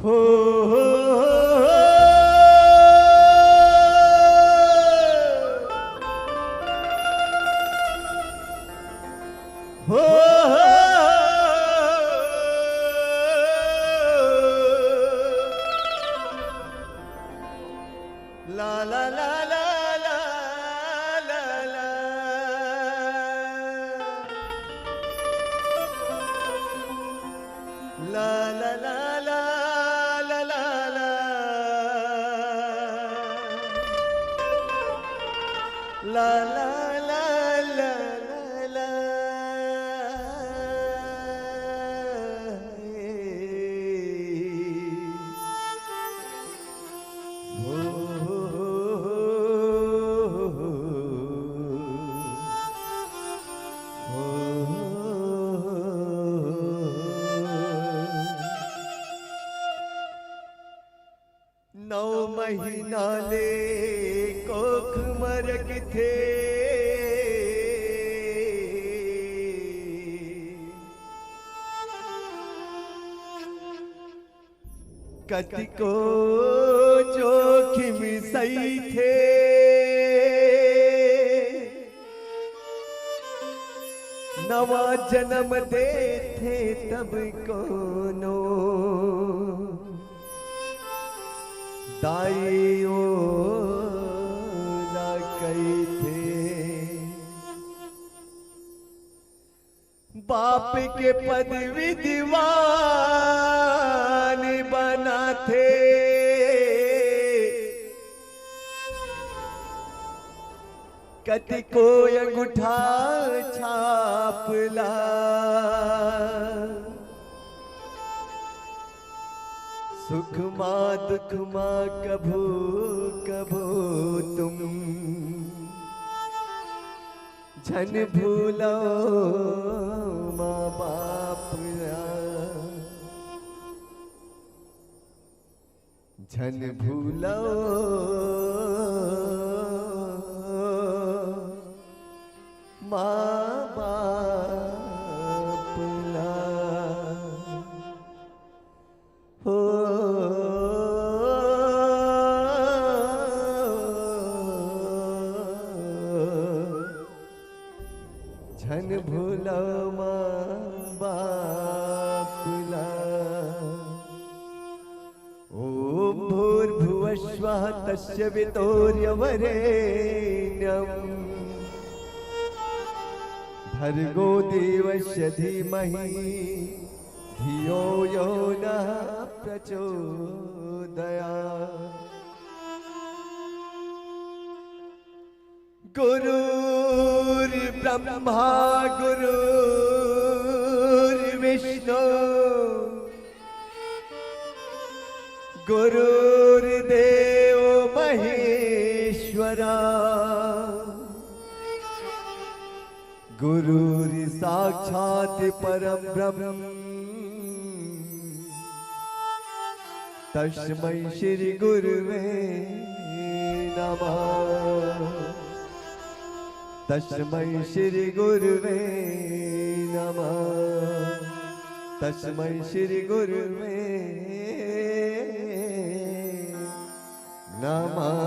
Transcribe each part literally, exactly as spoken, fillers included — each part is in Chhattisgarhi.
हो, हो, हो, हो, हो। ला, ला, ला, ला, ला, ला। ला, ला, ला, ला, ला, ला, ला। ला, ला, ला, ला, ला, ला। नौ महीना ले कोख म रखथे। कतिको जोखिम सहिथे। नवा जनम देथे तब कोनो दाई ओला कहिथे। बाप के पदवी दीवान बनाथे। कतिको अंगूठा छाप ला। सुख मा दुख मा कभू कभू तुम झन भूलव माँ बाप ला। झन भूलव माँ बाप ला। हो, झन भूलव माँ बाप ला। ॐ भूर्भुवः स्वः तस्य वितुर्वरेण्यम्। भर्गो देवस्य धीमहि धियो यो नः प्रचोदयात्। गुरुर्ब्रह्मा गुरुर्विष्णु गुरुर्देव महेश्वरा। गुरुर्साक्षात् परं ब्रह्म तस्मै श्री गुरुवे नमः। तस्मै श्री गुरुवे नमः। तस्मै श्री गुरुवे नमः।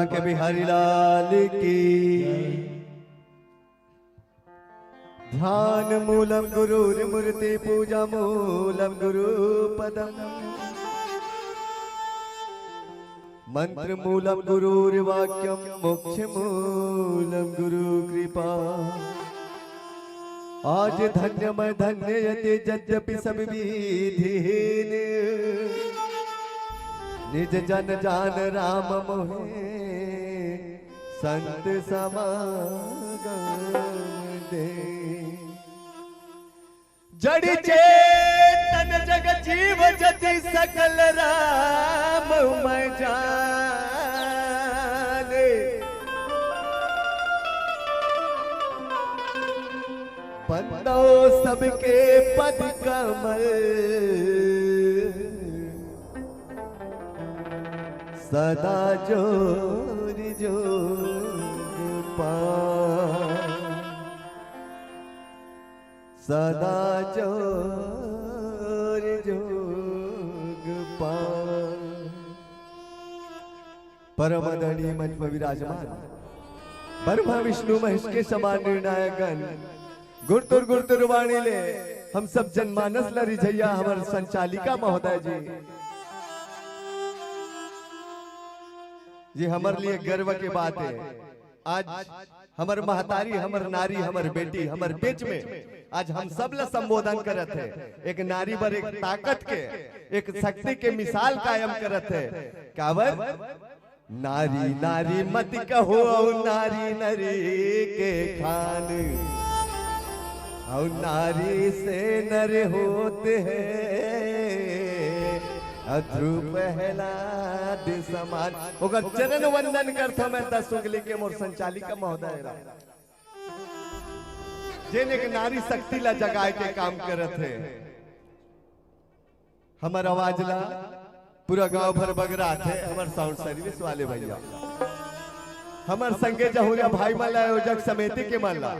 के बिहारी लाल की। ध्यान मूलम गुरुर्मूर्ति पूजा मूलम गुरु पदम। मंत्र मूलम गुरुर्वाक्यम मोक्ष मूलम गुरु कृपा। आज धन्य मैं धन्य यति यद्यपि सब विधिहीन। निज जन जान राम मोहे संत समागम दे। जड़ चेतन जग जीव जति सकल राम मैं जाने। बंदो सबके पद कमल सदा जोर जोग पाए। सदा जोर जोग पाए। परम आदरणीय मंच पर विराजमान ब्रह्मा विष्णु महेश के समान निर्णायक गण, गुरतुर गुरतुर वाणी ले हम सब जनमानस ल रिझइया हमर संचालिका महोदय जी, ये हमर लिए गर्व के बात है। आज हमर महतारी, हमर नारी, हमर बेटी, हमर बीच में आज हम सब ला संबोधन करत हे। एक नारी बर एक ताकत के, एक शक्ति के मिसाल कायम करत हे। काबर? नारी नारी मत कहो, नारी नरी के खान, अउ नारी से नर होत हे, अध्रुव प्रहलाद समान। ओकर चरण वंदन करथों मैं दस उंगली के मोर संचालिका महोदय ला, जेन एक नारी शक्ति ला जगाए के काम करत हे। हमर आवाज ला पूरा गांव भर बगराथे, हमर साउंड सर्विस वाले भैया, हमर संगे जहुरिया भाई मन ला, आयोजक समिति के मन ला,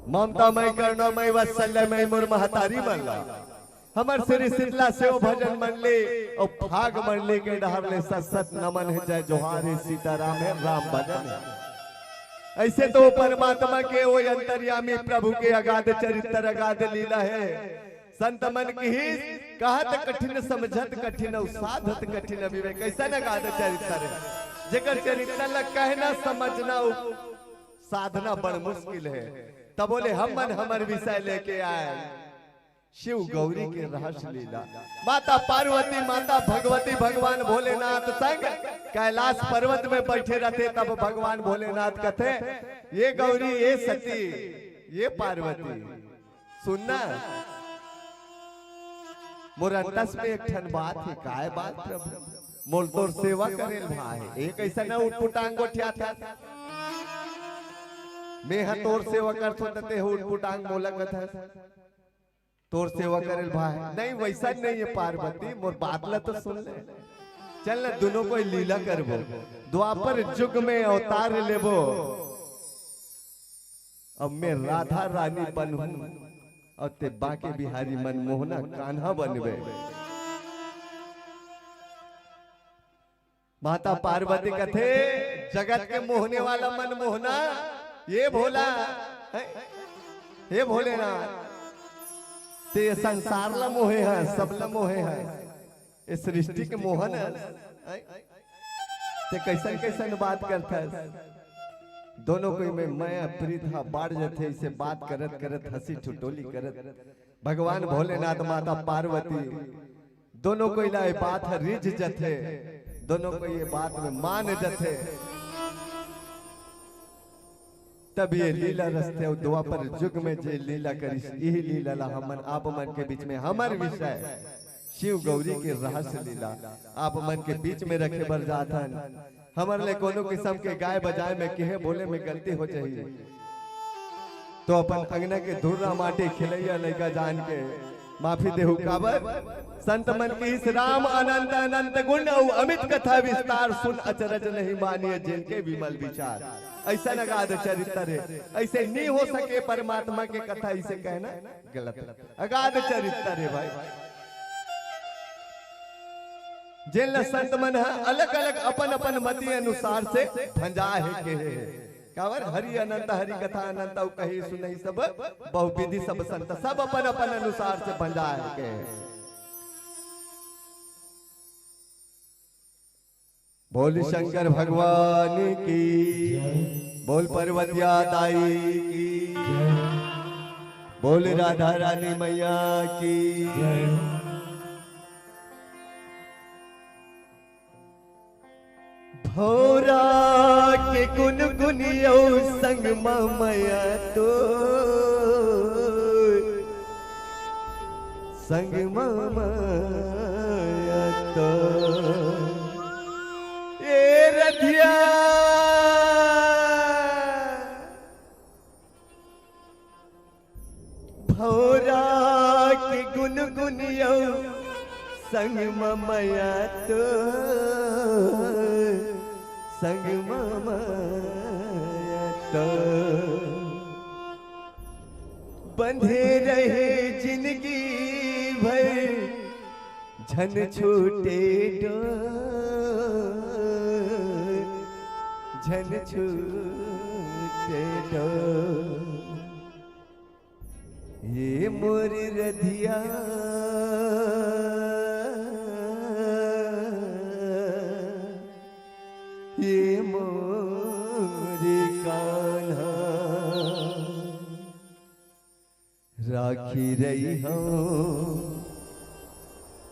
ममता मई, करुणा मई, वात्सल्य मई मोर महतारी मन ला, हमर श्री शीतला सेव भजन मंडली अउ फाग मंडली के डहर ले सत सत नमन हे। जय जोहार हे, सीताराम हे, राम भजन हे। ऐसे तो परमात्मा के ओ अंतर्यामी प्रभु के अगाध चरित्र, अगाध लीला हे। संत मन किहिस, कहत कठिन समझत कठिन अउ साधत कठिन विवेक। कइसन अगाध चरित्र हे, जेकर चरित्र ला कहना समझना अउ साधना बड़ मुश्किल हे। तब बोले हम मन हमर विषय लेके आए। शिव गौरी के रहस्य लीला। माता पार्वती, माता भगवती, भगवान भोलेनाथ संग कैलाश पर्वत में बैठे रहते, तब भगवान भोलेनाथ कहते, "ये गौरी, ये सती, ये पार्वती, सुनना, मोर अंतस में एक ठन बात हे।" "काय बात प्रभु?" "मोल तोर सेवा करेल भाई, ये कैसे न उटपुटांग गोठियाथे? मैं ह तोर सेवा करथों, ते ह उटपुटांग मोला कथस।" तोर सेवा करेल भाई। "नहीं, वैसा नहीं है पार्वती, मोर बात ला तो सुन ले। चल ना, दोनों कोई लीला करबो, द्वापर जुग में अवतार लेबो। अब मैं राधा रानी बनहूं अउ ते बांके बिहारी मनमोहना कान्हा बनबे।" माता पार्वती कथे, "जगत के मोहने वाला मनमोहना, ये भोला, हैं? हे भोलेनाथ, ते ये संसार ला मोहे है, सब ला मोहे है, ये सृष्टि के मोहन है, हैं? ते कैसन कैसन बात करथस?" दोनों कोई में मया प्रीत हा बाढ़ जथे, इसे बात करत करत, हंसी ठिठोली करत भगवान भोलेनाथ, माता पार्वती, दोनों कोई ला ये बात ह रिझ जथे, दोनों कोई ये बात में मान जथे। तब ये लीला रचथे अउ द्वापर जुग में जे लीला करिस, यही लीला ला हमन आप मन के बीच में, हमर विषय शिव गौरी के रहस्य लीला आप मन के बीच में रखे बर जाथन। हमर ले कोनो किसम के गाय बजाए में, किहे बोले में गलती हो जाही, तो अपन अंगना के धुर्रा माटी खिलैया लइका जान के माफी देहू। काबर? संत मन किहिस, "राम अनंत अनंत गुण अउ अमित कथा विस्तार, सुन अचरज नहीं मानिए जिनके विमल विचार।" अइसन अगाध चरित्र हे, अइसे नी हो सके परमात्मा के कथा, इसे कहना गलत। अगाध चरित्र हे भाई। जेन ल संत मन ह अलग-अलग अपन-अपन मति अनुसार से भंजा हे केहे हे। काबर हरि अनंत, हरि कथा अनंत, अउ कहे सुनई सब बहुविधि सब संत, सब अपन-अपन अनुसार से भंजा हे केहे हे। बोल शंकर भगवान की, बोल पार्वतिया दाई की, बोल राधा रानी मैया की। भौरा के गुनगुनियौ संग म मया तो, संग म मया तो। ए रधिया भौरा के गुनगुनियौ संग म मया तो, संग म मया तो। बंधे रहे जिनगी भर झन छूटे डोर, झन छूटे डोर। ये मोर रधिया, ये मोर कान्हा, राखी रही हूँ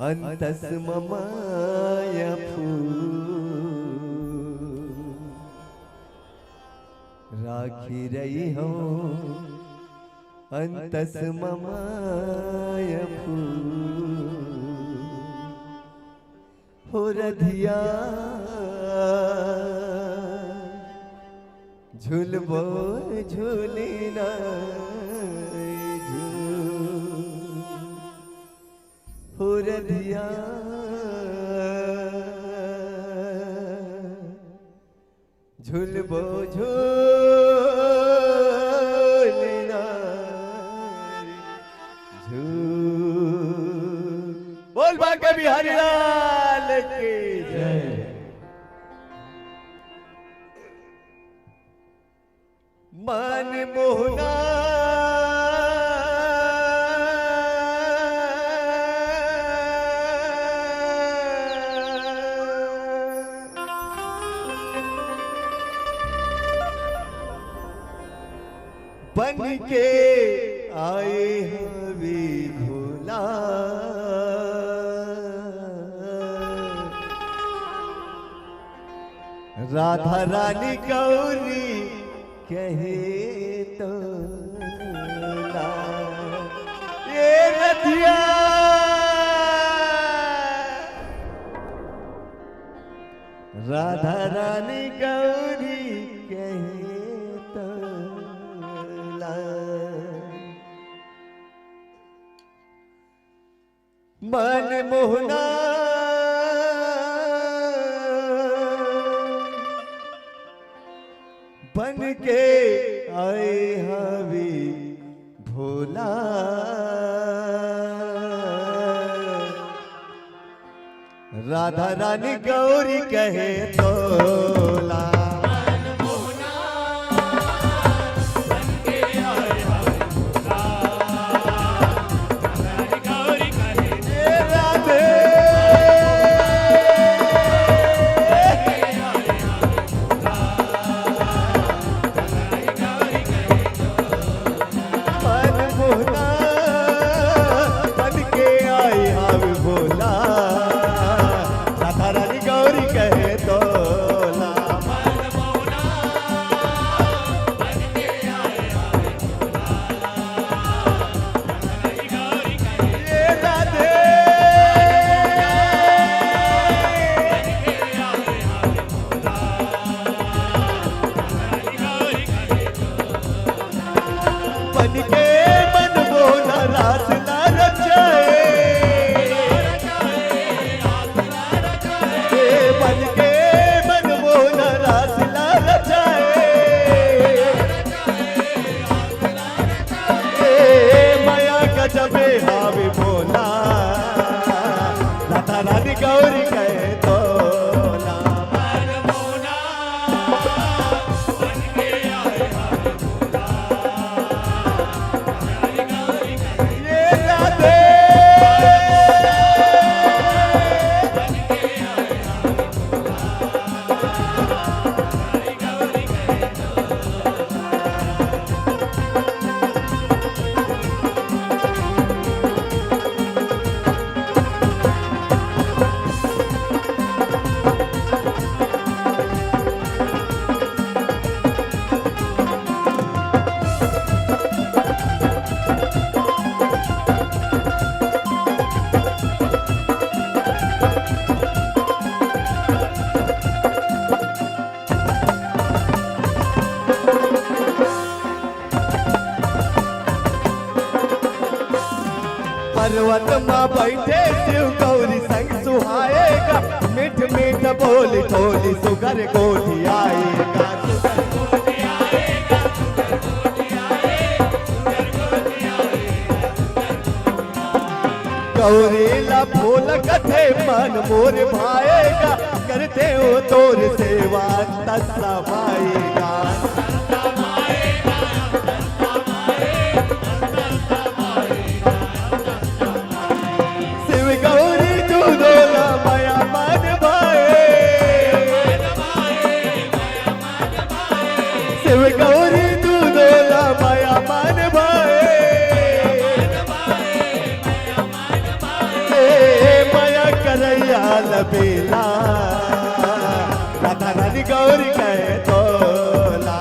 अंतस ममाया फूल, राखी रही हूँ अंतस ममाया फूल। हो रधिया, झुलबो झुलना झूल। हो रधिया, झुलबो झुलना झूल। बोल बांके बिहारी लाल की जय। मन मोहना बन के आए हवे भोला। राधा रानी गौरी कहे तो ला। ये रधिया राधा रानी गौरी कहे तो ला। मन मोहना बन के आए हवे भोला। राधा रानी गौरी कहे तोला। बन के मन मोहना रास ला रचाए। ए बन के मन मोहना रास ला रचाए। ए मया गजबे हावे भोला। राधा रानी गौरी कहे वन मा बइठे शिव गौरी संग सुहाएगा, मीठ मीठ बोली ठोली सुघर गोठियाएगा। गौरी ला फूल कथे मन मोर भाएगा, करथे ओ तोर सेवा तन समाएगा। शिव गौरी दूनो ला मया मन भाए। शिव गौरी दूनो ला मया मन भाए। ए मया करइया लबेला, राधा रानी गौरी कहे तोला।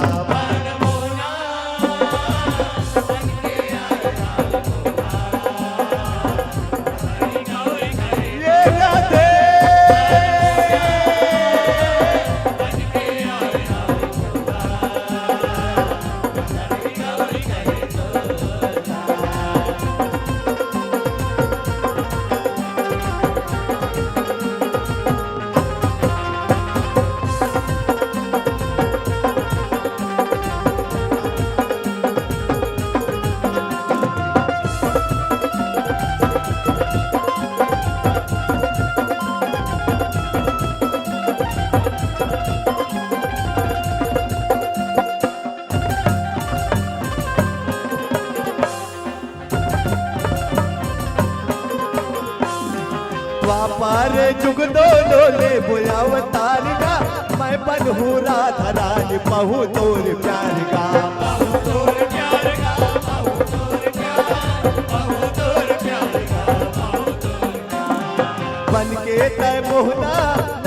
द्वापर जुग दोनों ले बुलावतार गा, मैं बनहूँ राधा रानी पहू तोर प्यार गा। बन के तय मोहना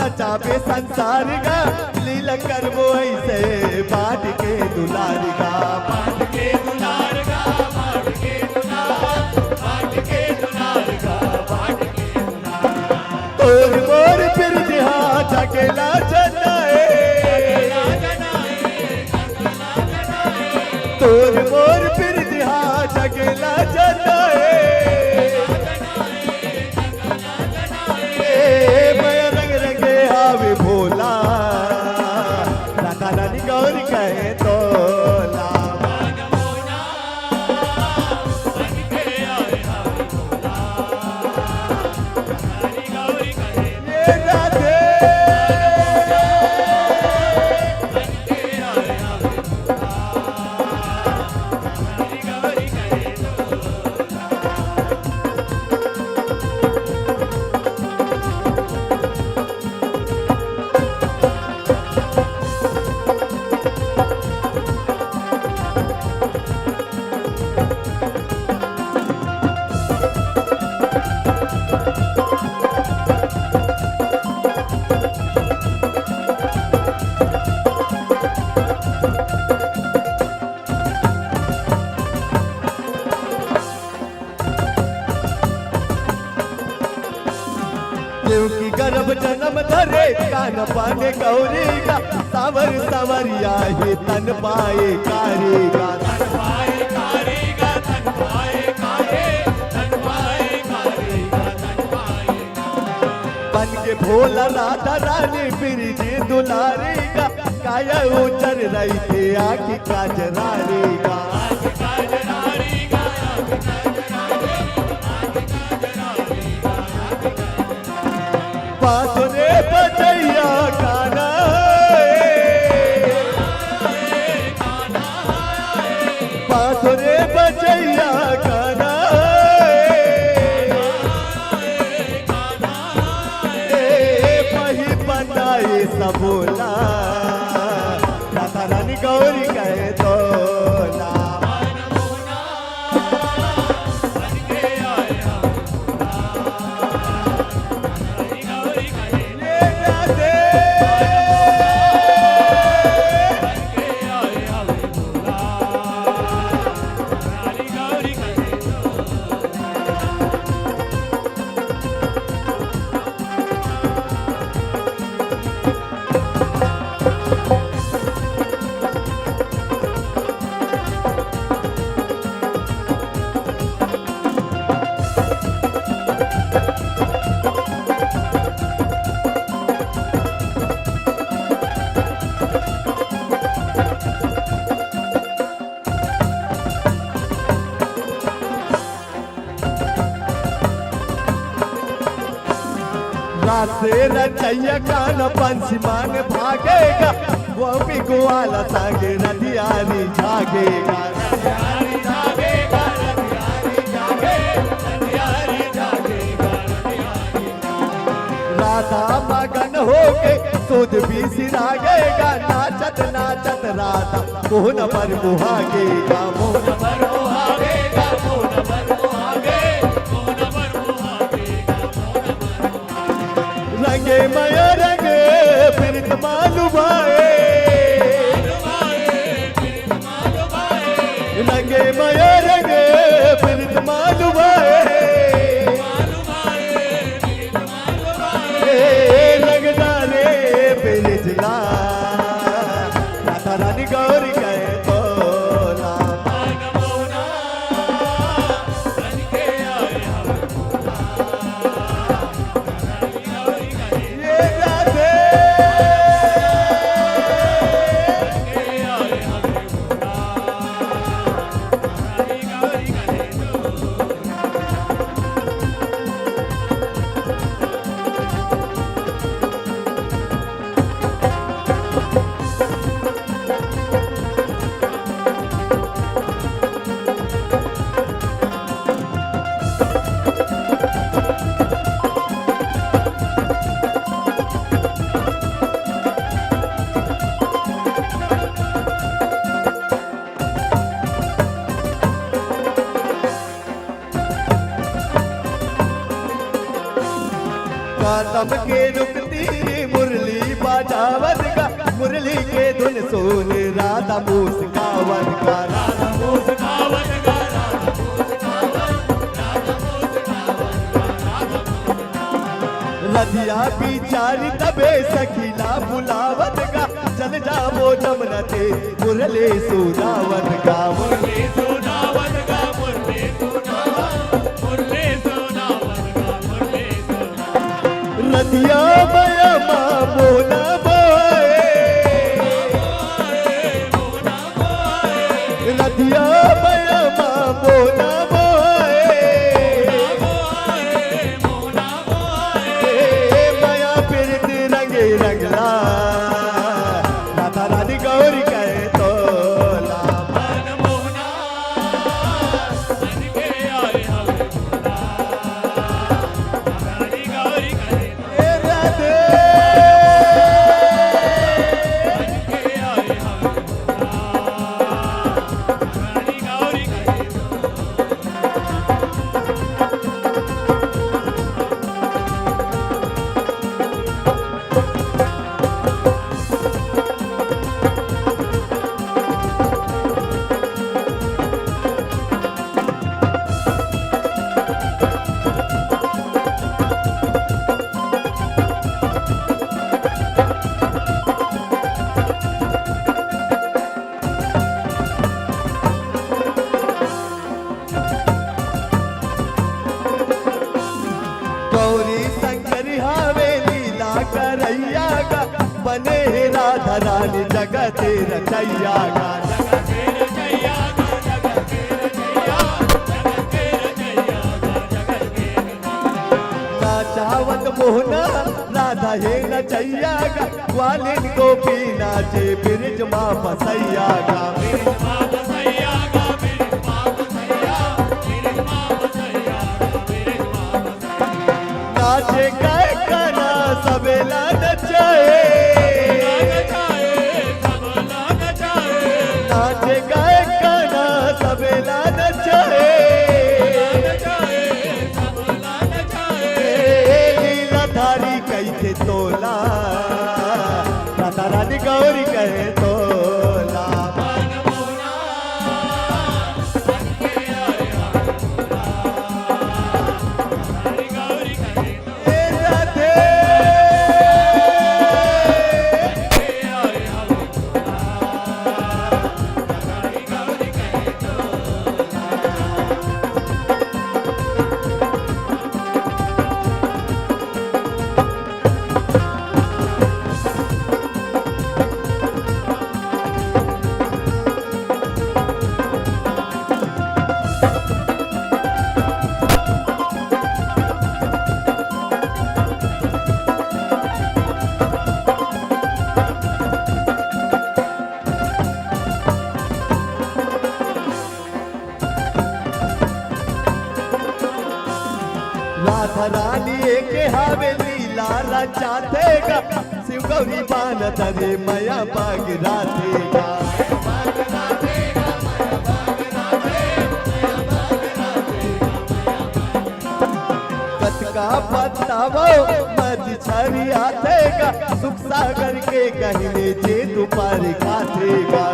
नचाबे संसार गा, लीला करबो ऐसे बांट के दुलार गा। बांट के दुलार गा, बांट के दुलार, बांट के दुलार गा, बांट के दुलार। तोर मोर प्रीति हा जगेला जनाए। तोर मोर प्रीति हा जगेला जनाए। ए, मैं रंग रंगे हावे भोला, राधा रानी गौरी कहे तोला। ये राधे। देवकी गर्भ जन्म धरे, कान पाने गौरी गा, सावर सावरिया हे तन पाए कारी गा। तन पाए कारी गा, तन पाए कारी, तन पाए कारी गा, तन पाए कारी। बन के भोला राधा रानी प्रीति दुलारी गा, काया उजर रहिथे आँखी काजरारी गा। बांसुरी बजइया कान्हा ए। बांसुरी बजइया कान्हा ए। ए, पही बनाए सबोला, राधा रानी गौरी कहे तोला। से रचैया कान पंछी मन भागेगा, गोपी ग्वाला संग रधियारी जागेगा। राधा मगन होके सुध बिसरागेगा, नाचत नाचत राधा मोहन पर मुहागेगा, मोहन पर मुहागेगा, मोहन पर मुहागे, मोहन पर मुहागेगा, मोहन पर रंगे मया रंगे प्रीत मालुमाए। रंगे मया रंगे प्रीत मालुमाए। ए, रंगदारे प्रीत ला। राधा रानी गौरी कहे तोला। कदम के रुकती मुरली बजावत गा, मुरली के धुन सुन राधा मुस्कावत गा, राधा मुस्कावत गा, राधा मुस्कावत, राधा मुस्कावत गा, राधा मुस्कावत। रधिया बिचारी तबे सखी ला बुलावत गा, चल जावो जमुना ते मुरली सुनावत गा, मुरली सुनावत गा, मुरली सुनावत, मुरली सुनावत गा, मुरली सुनावत। रधिया मया मा मोना बोए, रधिया मया मा मोना बोए। ए, मया प्रीत रंगे रंगला, राधा रानी गौरी कहे तोला। ए, राधे। गौरी शंकर हावे लीला करैया गा, बने हे राधा रानी जगत रचैया गा। नाचावत मोहना राधा हे नचैया गा, ग्वालिन गोपी नाचे ब्रिज मा बसैया गा। नाचे गाय कना सबेला नचाए। नाचे गाय कना सबेला नचाए। ए लीलाधारी कहिथे तोला, राधा रानी गौरी कहे तोला। रानी के हवेली ला रचाथे गा, शिव गौरी बान धरे मया बगराथे गा। कतका बतावो मत छरियाथे गा, सुख सागर के कहिने जे दुपार खाथे गा।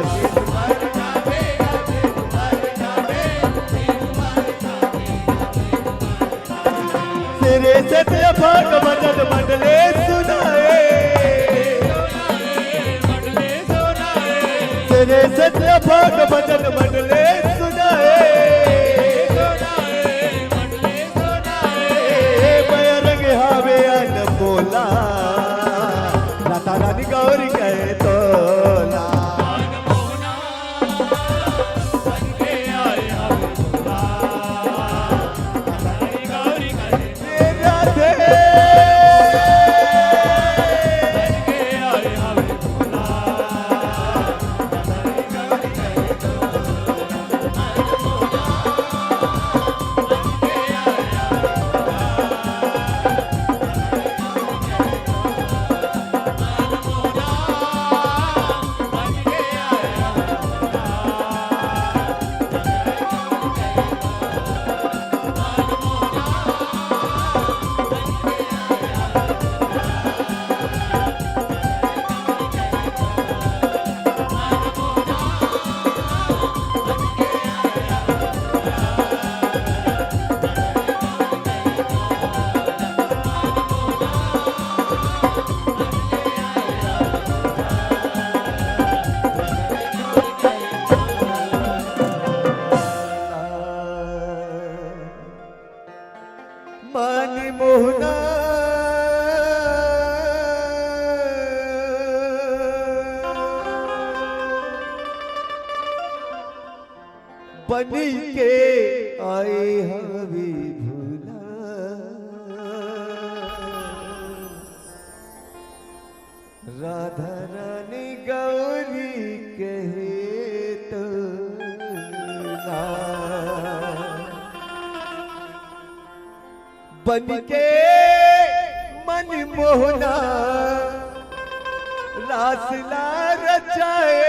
तेरे सत्य भाग भजन मंडले सुनाए। तेरे सत्य भाग भजन मंडले सुनाए। ए बया रंग हावे अनमोला, राधा रानी गौरी कहे तोला। मन मोहना बनी के आए हवे भूला। राधा रानी गौरी कहे तो ना। बन के मन मोहना रासला रचाए।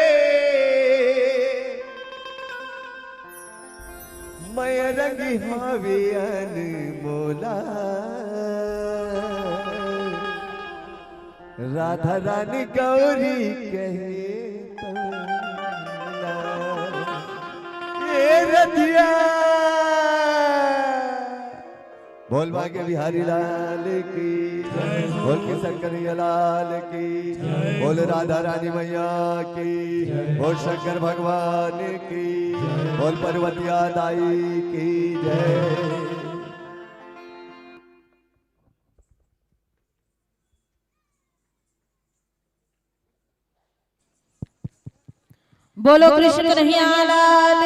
मैं रंग हावे अनमोला। राधा रानी गौरी कहे तोला। ए रतिया। बोल भाग्य बिहारी लाल की, बोल किशन कन्हैया लाल की, बोल राधा रानी मैया की, बोल शंकर भगवान की, बोल पर्वतिया दाई की जय। बोलो कृष्ण कन्हैया लाल।